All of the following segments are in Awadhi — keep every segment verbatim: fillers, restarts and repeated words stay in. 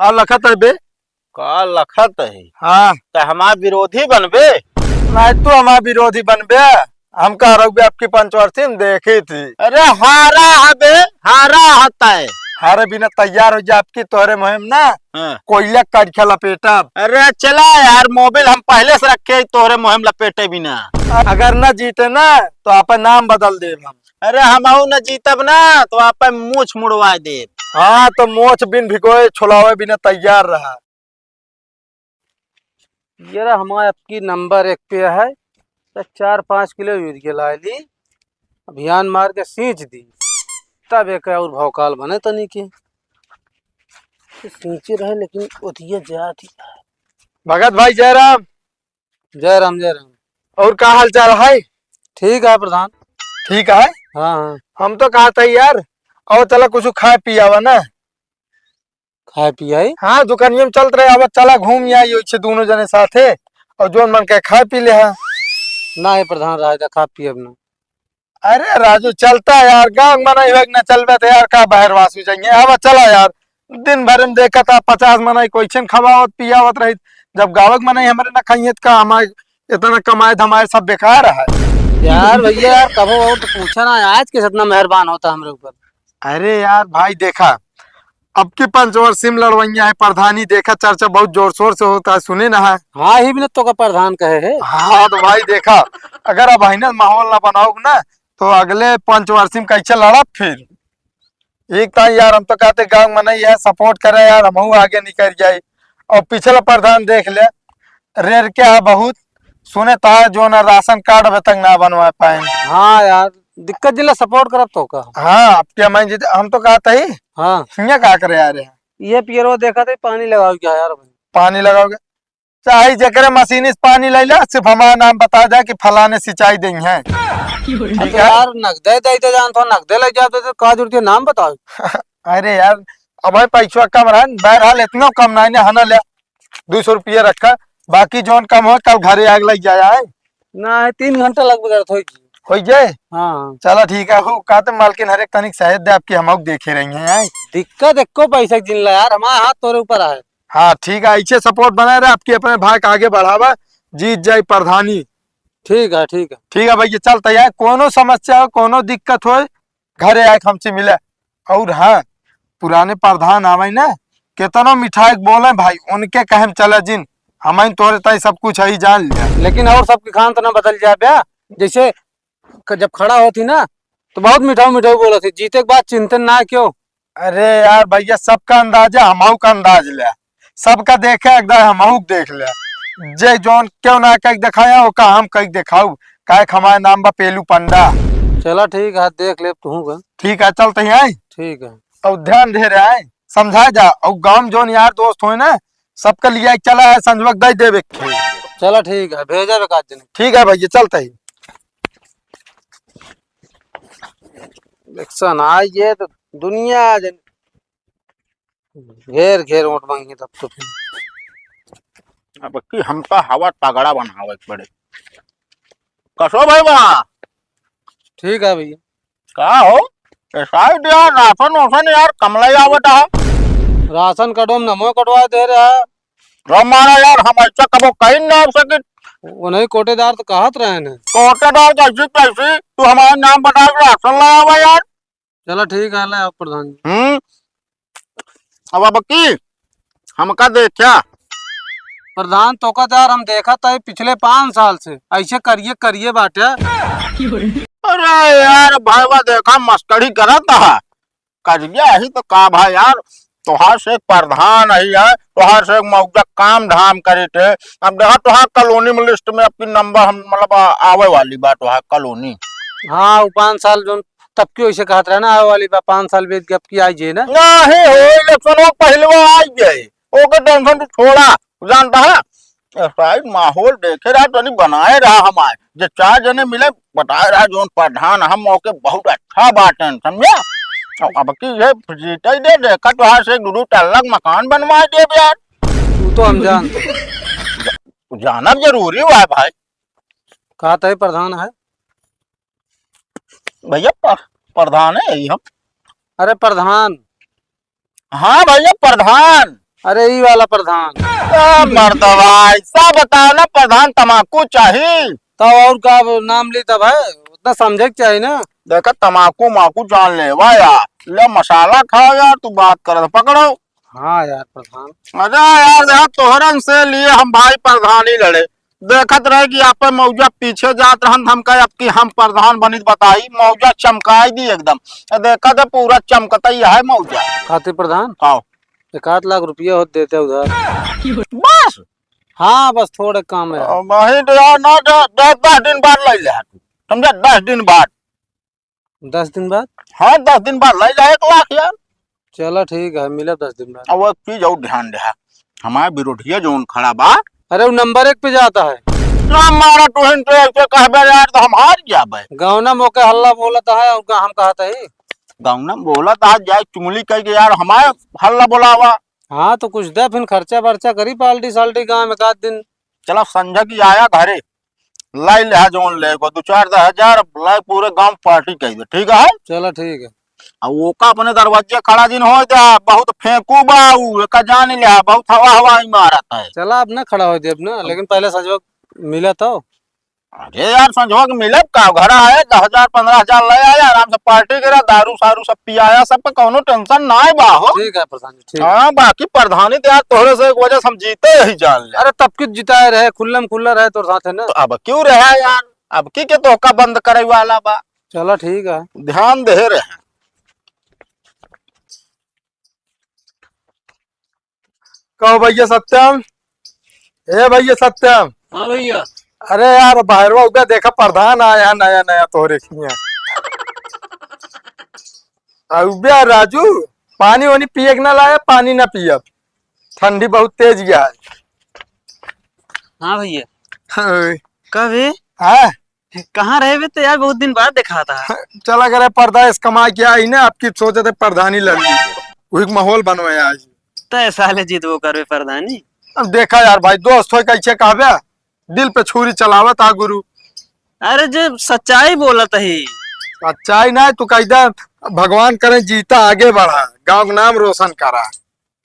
का लखत है बे? का लखत है? हाँ। त हमार विरोधी बनबे? नहीं, तू हमार विरोधी बनबे। हम कह रहे बे, आपकी पंचवर्षी में देखी थी। अरे हारा है बे, हारा हता है। हारे बिना तैयार हो जा, आपकी तोहरे मुहिम ना हाँ। कोयला करिखा लपेटब। अरे चला यार, मोबिल हम पहले से रखे ही तोहरे मुहिम लपेटे बिना। अगर ना जीते ना तो आपन नाम बदल देब हम। अरे हमहू न जीतब ना तो आपन मूछ मुड़वा देब। हाँ, तो मोछ बिन भिगोए छोलावे बिना तैयार रहा। ये रहा हमारा अबकी नंबर एक पे है, तो चार पाँच किलो यूरिया ला ली, अभियान मार के सींच दी, तब एक और भौकाल बने तनी के। तो सींचे रहे लेकिन ओतिया जात ही। भगत भाई जयराम। जय राम, जय राम। और का हाल चाल है? ठीक है प्रधान। ठीक है? हाँ, हाँ। हम तो कहा था यार, और चला कुछ खाए पियावा ना। खाए पियाई? हाँ, दुकानिया में चलत रहे, अब चला घूम आई ओइसे दोनों जने साथे, और जोन मन के खाए पी ले। हाँ। ना है प्रधान, राजा खा पी अब ना। अरे राजू, चलता यार, गाँव में नहीं होए ना चलबे तो यार, का बहरवास हो जाएंगे। अब चला यार, दिन भर में देखा था पचास मनई कोई छन खवावत पियावत रही, जब गाँव के मनई हमारे ना खाइए तो का हमारे इतना कमाए धमाए सब बेकार है। यार भैया यार, कबो और तो पूछा ना, आज के इतना मेहरबान होता हमरे ऊपर। अरे यार भाई, देखा, अब की पंचवर्षी में लड़वैया है प्रधानी, देखा, चर्चा बहुत जोर शोर से होता है, सुने ना है। हाँ, ही भी ना तो का प्रधान कहे है। हाँ, तो भाई देखा, अगर अब अहिने माहौल ना बनाओ ना, तो अगले पंचवर्षी में कैसे लड़ब फिर? एक तो यार, हम तो कहते गाँव में नहीं है, सपोर्ट करे यार, हमहू आगे निकल जाए। और पिछला प्रधान देख ले, रेर के है बहुत, सुने ता जो ना राशन कार्ड अबे तक ना बनवा पाए। हाँ यार, दिक्कत जिला सपोर्ट करब तो का। हाँ, आपके मैं जीते, हम तो कहते ही। हाँ। हियाँ का करे आ रहे हैं? ये पियरो देखा थे, पानी लगाओ क्या यार भाई? पानी लगाओगे? चाहे जेकरे मशीन से पानी ले ला, सिर्फ हमारा नाम बता दे कि फलाने सिंचाई देंगे हैं। ठीक तो है? यार, नगदे दे दे जान तो, नगदे ले जाते तो का जरूरत है, नाम बताओ। अरे यार, अब भाई पैसा कम रहा, बहरहाल इतना कम नहीं है ना, ले दो सौ रुपये रखा, बाकी जौन कम हो कल घरे आग लग जाए। ना है, तीन घंटा लग गया, हो जी। हो जाए? हाँ। चला ठीक है, हो कहते मालकिन हर एक तनिक सहज दे आपकी, हम देखे रही हैं। दिक्कत एको पैसा के जिन ला यार, हमारा हाथ तोरे ऊपर है। हाँ ठीक है, ऐसे सपोर्ट बनाए रहे, आपकी अपने भाई का आगे बढ़ावा, जीत जाए प्रधानी। ठीक है, ठीक है। ठीक है भैया, चलते हैं, कोनो समस्या हो, कोनो दिक्कत हो, घरे आए हमसे मिले। और हाँ, पुराने प्रधान आवे ना, केतनो मिठाई के बोले भाई, उनके कहे में चला जिन, हम तोरे ताई सब कुछ है, जान लिया। लेकिन और सबके खान तो ना बदल जाए बे, जैसे क-, जब खड़ा होती ना, तो बहुत मिठाऊ मिठाऊ बोलत ही, जीते के बाद चिंतन ना क्यों? अरे यार भैया, सबका अंदाजा हमहू का अंदाज ले, सबका देखे एक दाए हमहू के देख ले। जे जौन क्यों ना कह दिखाया, ओका हम कह दिखाऊ, काहे कि हमारे नाम बा पेलू पंडा। चला ठीक है, देख ले तू का। ठीक है, चलते ही आए। ठीक है। और ध्यान दे रहे हैं, समझा जा, और गाँव में जौन यार दोस्त होए ना, सबका लिया के चला है, संजवक दे देवे के। चला ठीक है, भेजा बे काट देने। ठीक है भैया, चलते ही। इलेक्शन आ ये तो दुनिया जन घेर घेर वोट मांगी तब तो फिर। अब की हमका हवा तगड़ा बनावे के पड़े। कसो भाई बा? ठीक है भैया। का हो? ए साहब यार, राशन वासन यार कम ले आवत है। राशन कार्डो में नमो कटवा दे रहा। रो मारा यार, हम ऐसा कबो कहीं ना हो सके। वो नहीं कोटेदार तो कहत रहे ने। कोटेदार कैसी कैसी? तू हमारा नाम बता के राशन ले आवा यार। चला ठीक है, ले आओ प्रधान जी। हम्म। अब, अब की हमका देखा। प्रधान, तोका तो यार हम देखा था पिछले पाँच साल से, ऐसे करिए, करिए बाटे। अरे यार, भाईवा देखा, मस्करी करत है। करिए ही तो का भाई यार, तोहार से एक प्रधान आई है, तोहार से एक मौजा काम धाम करे थे। अब देखा, तोहार कॉलोनी में लिस्ट में आपकी नंबर हम, मतलब, आ-, आवे वाली बा तोहार कॉलोनी। हाँ, वो पाँच साल जो तब क्यों ऐसे कहत रहे ना, आवे वाली बा, पाँच साल बीत गए, अब की आई जे ना। नहीं हो, इलेक्शन हो पहले वो आई जाए, ओके टेंशन तू छोड़ा, जानता है? ऐसा ही माहौल देखे रहा, तनी बनाए रहा हमारे, जे चार जने मिले, बताए रहा, जोन प्रधान हम ओके बहुत अच्छा बात है, समझा? अब, अब की ये जीते दे, देखा तो यहाँ से एक दो, दो टल्ला के मकान बनवा दे यार। तू तो हम जानते हैं। जानब जरूरी हुआ है भाई। कहा तो है प्रधान है। भैया, प-, प्रधान है यही हम। अरे प्रधान। हाँ भैया, प्रधान। अरे, ई वाला प्रधान। ए, मर्दवा, ऐसा बताओ ना, प्रधान तमाकू चाही? तब और का, अब नाम ली तब है, उतना समझे के चाही ना। देखा, तमाकू माकू जान ले, वाह यार, ले मसाला खाओ यार, तू बात करत, पकड़ो। हाँ यार प्रधान। अरे यार, देखा, तोहरन से लिए हम भाई प्रधानी लड़े। देखत रहे कि आप मौजा पीछे जात रहन, हम कहे, "अब की हम प्रधान बनित बताई, मौजा चमकाई दी एकदम।" देखत है, पूरा चमकत ही है मौजा। खातिर प्रधान? हाँ। एक आध लाख रुपया होत देते उधार। बस? हाँ, बस थोड़े काम है। अ, वही दे, ना दे, दस, दस दिन बाद ले ले तू। समझा? दस दिन बाद। दस दिन बाद? हाँ, दस दिन बाद ले ले एक लाख यार। चला ठीक है, मिलब दस दिन बाद। अब एक चीज और ध्यान दे, हमार विरोधिया जौन खड़ा बा। अरे, वो नंबर एक पे जाता है। ना मारा तू हिन तो ऐसे कहबे यार, तो हम हार जाबे। गौना मौके हल्ला बोलत है, उनका हम कहत है। गौना बोलत है, जाए चुगली कह के यार, हमारे हल्ला बोलावा। हाँ, तो कुछ दे, फिर खर्चा बर्चा करी पार्टी साल्टी गाँव में एक आध दिन। चला, संझा की आया घरे, लाई ले जौन ले को, दो चार दस हजार लाई, पूरे गांव पार्टी कही दे, ठीक है? चला, ठीक है। अब ओका अपने दरवाजे खड़ा जिन हो जा, बहुत फेंकू बा उ, एका जान ले, बहुत हवा हवा ही मारत है। चला, अब ना खड़ा हो दे, अब ना, लेकिन पहले संझा मिला तो। अरे यार, संझवा के मिलब का, घर आए, दस हजार, पन्द्रह हजार ले आए, आराम से पार्टी करा, दारू सारू सब पियाया, सबका कौनो टेंशन ना है बा हो। ठीक है प्रधान जी, ठीक। हाँ, बाकी प्रधानी तो यार तोहरे से एक वजह से हम जीते ही जान ले। अरे, तब की जिताए रहे, खुल्लम खुल्ला रहे तोर साथ है ना। तो अब क्यों रहा यार, अब की के तोहका बंद करे वाला बा। चला ठीक है। ध्यान दे रहे। कहो भैया सत्यम, ए भैया सत्यम। हाँ भैया। अरे यार, बाहरवा उबे देखा, प्रधान आया है नया नया तोहरे हियां। आ उबे राजू, पानी वानी पिए के ना लाया, पानी ना पियब, ठंडी बहुत तेज गया है। हाँ भैया। हाँ। कब है? हाँ। कहाँ रहे बे तो यार, बहुत दिन बाद देखा था। चला करे परदेस कमा के आई ना, आपकी सोचे थे प्रधानी लड़ ली, वही माहौल बनवाया आज। तय साले जीतबो करबे प्रधानी। अब देखा यार भाई, दोस्त होय कैसे कहबे, दिल पे छुरी चलावत आ गुरु। अरे जे सच्चाई बोलत ही। सच्चाई ना, तू कह दे, भगवान करे जीता आगे बढ़ा, गाँव का नाम रोशन करा।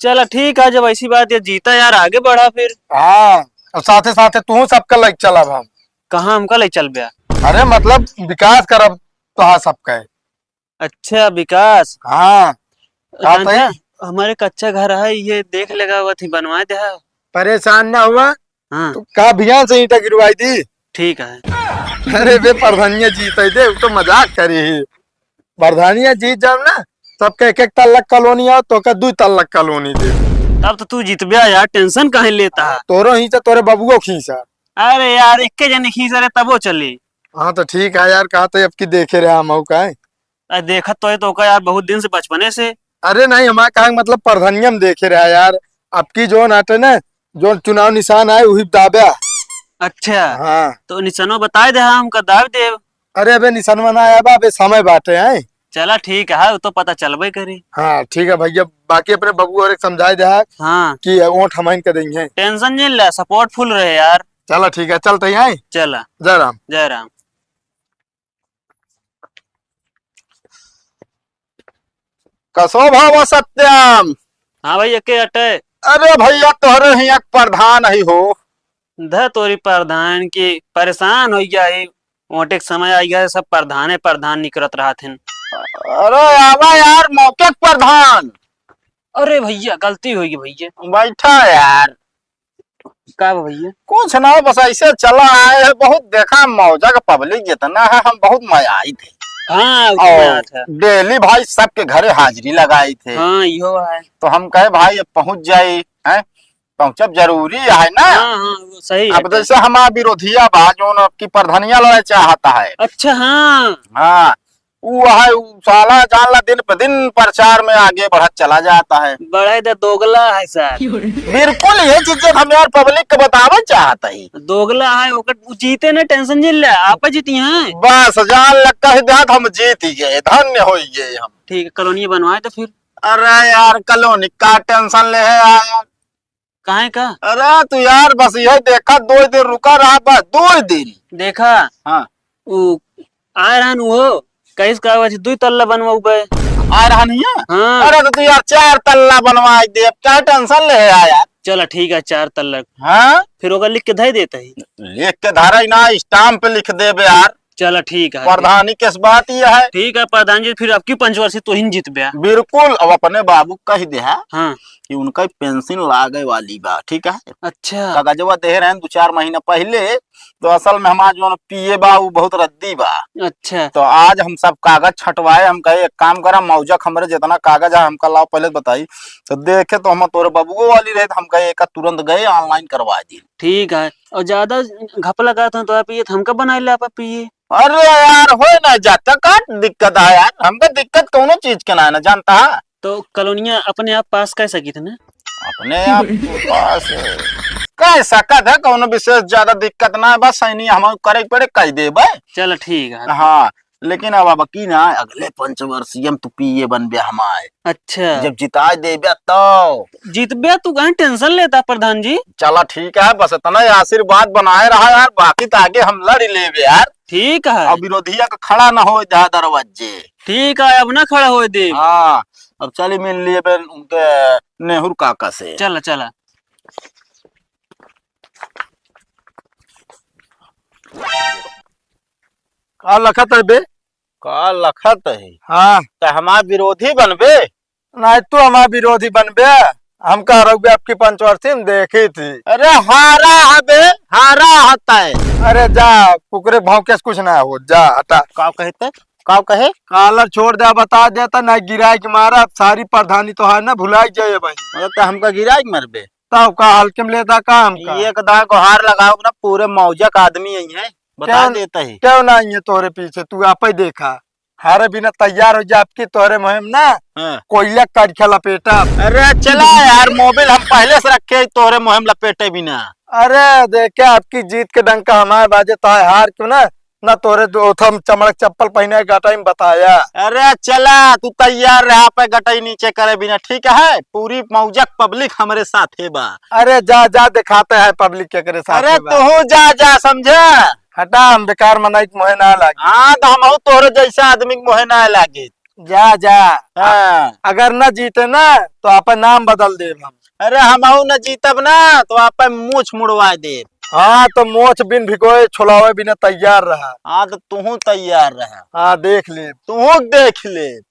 चला ठीक है, जब ऐसी बात है जीता यार, आगे बढ़ा फिर। हाँ, और साथे साथे तू सबका लइके चलब हम। कहाँ हमका लइके चलबे? अरे मतलब विकास करब तोहार सबका। अच्छा विकास। हाँ। का जानता तई? है, हमारे कच्चा घर है, ये देख लेगा, वो थी बनवा दे है। परेशान ना हुआ। हाँ। तो का भियान से ईंटा गिरवाई दी? ठीक है। अरे बे प्रधानिया जीत है दे, वो तो मजाक करी ही। प्रधानिया जीत जाओ ना, सबके एक एक तल्ला कॉलोनी आओ, तोका दो तल्ला कॉलोनी दे। तब तो तू जीतबे यार, टेंशन काहे लेता है? तोरो हिस्सा, तोरे बबुओ के हिस्सा। अरे यार, एक के जने खींच रहे तबो चली। हाँ तो ठीक है यार, कहा तो अब की देखे रहे हम का है। अरे देखत तो है तो का यार, बहुत दिन से, बचपने से। अरे नहीं, हमारा कहा मतलब प्रधानिया में देखे रहा यार, अब की जो नाटे ना, जो चुनाव निशान आए वही दाब्या। अच्छा। हाँ। तो निशानो बताए दे, हम का दाब देब। अरे अबे निशानवा ना आया बा, अबे समय बाटे है। चला ठीक है, वो तो पता चलबे करी। हाँ ठीक है भैया, बाकी अपने बबुआ और एक समझाए दे। हाँ। कि वोट हम इनके देंगे। टेंशन नहीं ले, सपोर्ट फुल रहे यार। चला ठीक है, चलते ही हैं। चला। जय राम। जय राम। कसो भावा सत्यम। हाँ भैया, के अटे? अरे भैया, तोहरे हियाँ के प्रधान ही हो। ध तोरी प्रधान की, परेशान हो गया है। वोटे के समय आ गया है, सब प्रधाने प्रधान निकरत रहत हैं। अरे आवा यार, मौके के प्रधान। अरे भैया, गलती हो गई भैया। बैठा यार। का बा भैया? कुछ ना, बस ऐसे चला आए हैं, बहुत देखा मौजा का पब्लिक जितना है, हम बहुत मजा आई थे। हाँ, वो तो और मजा था। डेली भाई सबके घरे हाजिरी लगाई थे। हाँ, इहो है। तो हम कहे भाई अब पहुँच जाई, हैं? पहुँचब जरूरी है ना। हाँ, हाँ, वो सही है। अब जैसे हमारा विरोधिया बा, जो उनकी प्रधानिया लड़े चाहता है। अच्छा, हाँ। हाँ, ऊ है, ऊ साला जान ला दिन पे दिन प्रचार में आगे बढ़त चला जाता है। बड़ा ही तो दोगला है सर। बिल्कुल ये चीजें हम यार पब्लिक को बतावे चाहत ही। दोगला है, ओकर ऊ जीते ना, टेंशन जिन ले, आप जीती हैं। बस जान ला कह देत हम जीत ही गए, धन्य हो गए हम। ठीक है, कॉलोनी बनवाए तो फिर। अरे यार कॉलोनी का टेंशन ले है यार। काहे का? अरे तू यार बस यही देखा, दो दिन रुका रहा, बस दो दिन। देखा? हाँ। उ आए रहन उहो, कहिस का आज दुई तल्ला बनवाउबे। आए रहन हिया? हाँ। अरे तो तू यार चार तल्ला बनवाइ देब, काहे tension लेहे है यार? चला ठीक है, चार तल्ला। हाँ? फिर ओका लिख के धइ देत ही। लिख के धरइ ना, stamp पे लिख देबे यार। चला ठीक है। प्रधानी केस बात ये है। ठीक है प्रधान जी, फिर अबकी पंचवर्षी तोहिन जितबे। बिल्कुल, अब अपने बाबू कहि देहा हाँ। कि उनका पेंशन लागे वाली बा, ठीक है? अच्छा। कागजवा देहे रहेन दो चार महीना पहिले, तो असल में हमार जौन पीए बा, उ बहुत रद्दी बा। अच्छा। तो आज हम सब कागज छँटवाए, हम कहे, "एक काम करा, मौजक हमरे जितना कागज है, हमका लाओ, पहिले बताई।" तो देखे तो हम तोरे बबुओ वाली रहे, तो हम कहे, "एका तुरंत गए, online करवा दी।" ठीक है, और ज्यादा घपला करत हो तो आप ये हमका बनाए ला आप पीए। अरे यार, होए ना जाता, का दिक्कत है यार? हमका दिक्कत कौनो चीज के ना है ना, जानता है? तो कॉलोनिया अपने आप पास कर सकी थे ना? अपने आप पास कर सकत है, कौनो विशेष ज्यादा दिक्कत ना है, बस सैनी हम करे पड़े, कह देबे। चल ठीक है। हाँ, लेकिन अब, अब की ना, अगले पंचवर्षीय में तू पीए बनबे हमारे। अच्छा। जब जिताए देबे तो। जीतबे तू काहे tension लेता प्रधान जी? चला ठीक है, बस इतना ही आशीर्वाद बनाए रहा यार, बाकी तो आगे हम लड़ लेबे यार। ठीक है। अब विरोधिया का खड़ा ना होए दे दरवाजे। ठीक है, अब ना खड़ा होए दे। हाँ, अब चली मिल लिए बे उनके नेहरू काका से। चला, चला। का लखत है बे? का लखत है? हाँ। तो हमार विरोधी बनबे? नहीं, तू हमार विरोधी बनबे? हम कह रहे बे, अबकी पंचवर्षी में देखी थी। अरे हारा है बे, हारा हता है। अरे जा, कुकुरे भौंके से कुछ ना हो, जा हटा। का कहते? का कहे? Collar छोड़ दे, बता देता ना, गिराए के मारा, अब सारी प्रधानी तो है ना, भुलाई जाए भाई। मतलब तो हमका गिराए के मरबे? तब का हल्के में लेता का हमका? एक दांव को हार लगाओ ना, पूरे मौजक आदमी यही है, बता क्यों, देता ही। क्यों ना आई है तोरे पीछे, तू आपे देखा। हारे बिना तैयार हो जा, अबकी तोरे मुहिम ना, हाँ। कोयला करिखा लपेटा। अरे चला यार, मोबिल हम पहले से रखे ही तोरे मुहिम लपेटे बिना। अरे देखे, अबकी जीत के डंका हमारे बाजे, ताए हार क्यों ना, ना तोरे दो थम चमड़क चप्पल पहने गटाई में बताया। अरे चला, तू तैयार रहा, पे गटाई नीचे करे बिना, ठीक है? पूरी मौजक public हमरे साथे बा। अरे जा, जा, दिखाते हैं public केकरे साथे अरे बा। तू जा, जा, समझे? हटा, हम बेकार मनई के मोहे ना लागे। हाँ, तो हमहू तोहरे जैसा आदमी के मोहे ना लागे। जा, जा। हाँ। अगर ना जीते ना, तो आपन नाम बदल देब हम। अरे, हमहू ना जीतब ना, तो आपन मूछ मुड़वा देब। हाँ, तो मोछ बिन भिगोए, छोलावे बिना तैयार रहा। हाँ, तो तुहू तैयार रहा। हाँ, देख लेब। तुहू देख लेब।